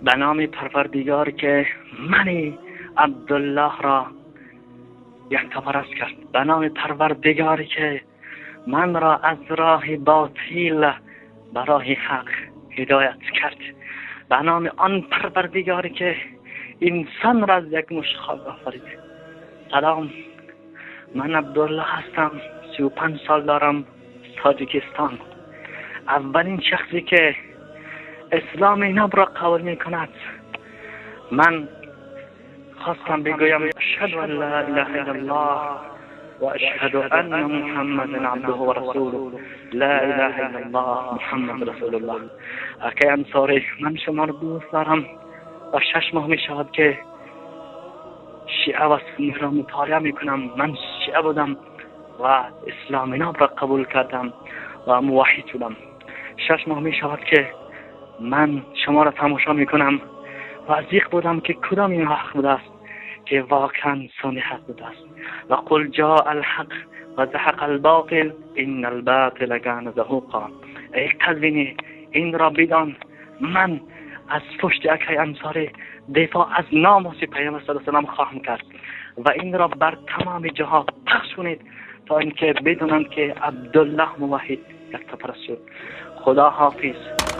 به نام پروردگار که من عبدالله را یکتاپرست کرد، به نام پروردگاری که من را از راه باطل به راه حق هدایت کرد، به نام آن پروردگاری که انسان را از یک مشت خاک آفرید. سلام، من عبدالله هستم، 35 سال دارم، تاجیکستان. اولین شخصی که اسلام ناب را قبول می کند. من خواستم بگویم اشهد ان لا اله الا الله و اشهد ان محمدا عبده و رسوله، لا اله الا الله محمد رسول الله. اکی انصاری، من شما را دوست دارم و 6 ماه می شود که شیعه و سنی را مطالعه می کنم. من شیعه بودم و اسلام ناب را قبول کردم و موحد شدم. 6 ماه می شود که من شما را تماشا می کنم و ضیق بودم که کدام این حق بوده است که واقعا سنی حق بوده است. و قل جاء الحق و زهق الباطل ان الباطل کان زهوقا. ای قزوینی، این را بدان، من از پشت اکای انصاری دفاع از ناموس پیامبر صلی الله علیه و سلم خواهم کرد و این را بر تمام جاها پخش کنید تا اینکه بدونند که عبدالله موحد یکتاپرست شد. خدا حافظ.